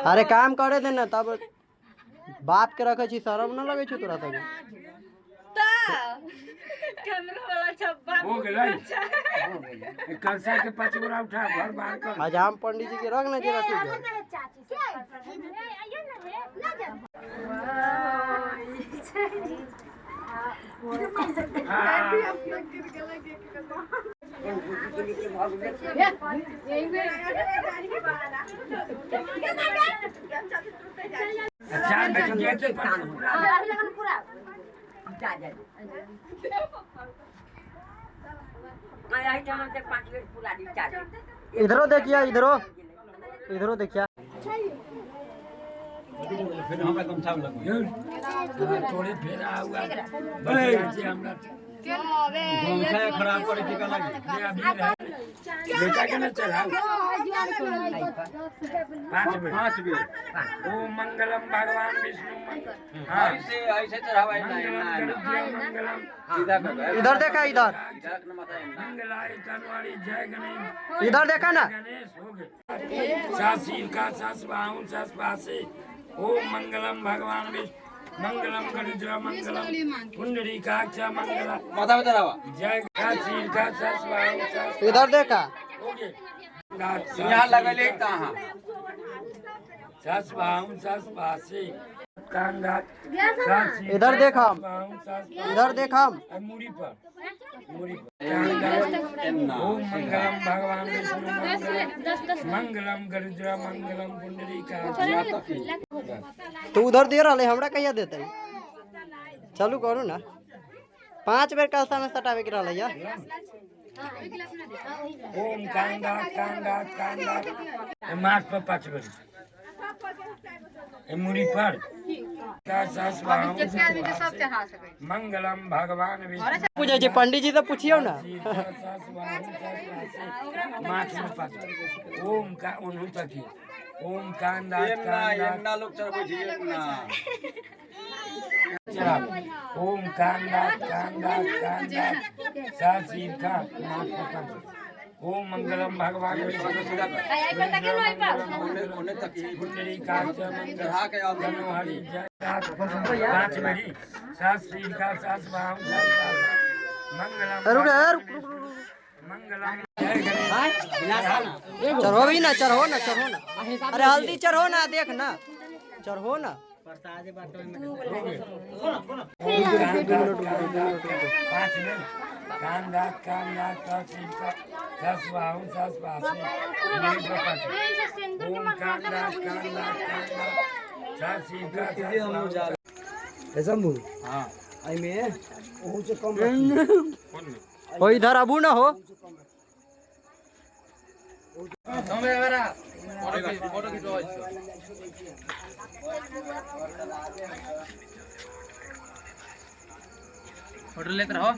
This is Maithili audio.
अरे काम करे दे ना तब बाप के रखे छी, शरम न लगे छौ तोरा सब? कैमरा वाला छप्पा हो गेलै। कलसा के 5 गोरा उठा घर बाहर कर। हजाम पंडित जी के रख ना जे रखी। इधरो देखिया, इधरो इधरो देखिया। थोड़े फेरा हुआ खराब करे के लगी बेटा के ना चढ़ाओ 5 बेर। ओम मंगलम भगवान विष्णु मंगल। ऐसे ऐसे चढ़ावा मंगलम इधर देखा, इधर मंगलाय तनवारी जय गणेश। इधर देखा ना। गणेश हो गए। सास का सास बाहु सास पासे। ओम मंगलम भगवान विष्णु मंगलम गरुद्र मंगलम कुंडली काक्ष मंगलम माथा पे चढ़ावा जय काशी का सास बाहु सास। इधर देखा। यहाँ लगले कहाँ सास बाहु सास पासे कांदा। इधर देखा, इधर देखा। मुड़ी पर मुड़ी पर। ओम मंगलम भगवान विष्णु मंगलम गरुद्र मंगलम पुंडरी का। तो उधर दे रहा है, हमरा कहिया देते? चालू करू ना। 5 बेर कलसा में सटावे के रहलै यार। ओम कांदा कांदा कांदा माथ पर 5 बेर मुड़ी पर। मंगलम भगवान विष्णु। पूछे छी पंडित जी से पूछियो ना। ओम का ओनहु तक ओम कांदा कांदा लोग चढ़बै छी ना। ओम कांदा कांदा कांदा सासी का माथ पर। ओम मंगलम भगवान विष्णु हरि जय 5 बेरी सास का सास बाहु सास मंगलम मंगलम जय गणेश। चढ़ो भी ना, चढ़ो ना, चढ़ो ना। अरे हल्दी चढ़ो ना, देख ना, चढ़ो ना। 5 बेर कांदा कांदा का सास बाहु सास पासे। ओम कांदा कांदा कांदा सास का सास। हां आई में ओहू से कम हो। इधर आबू ना हो। फोटो लेते रहो।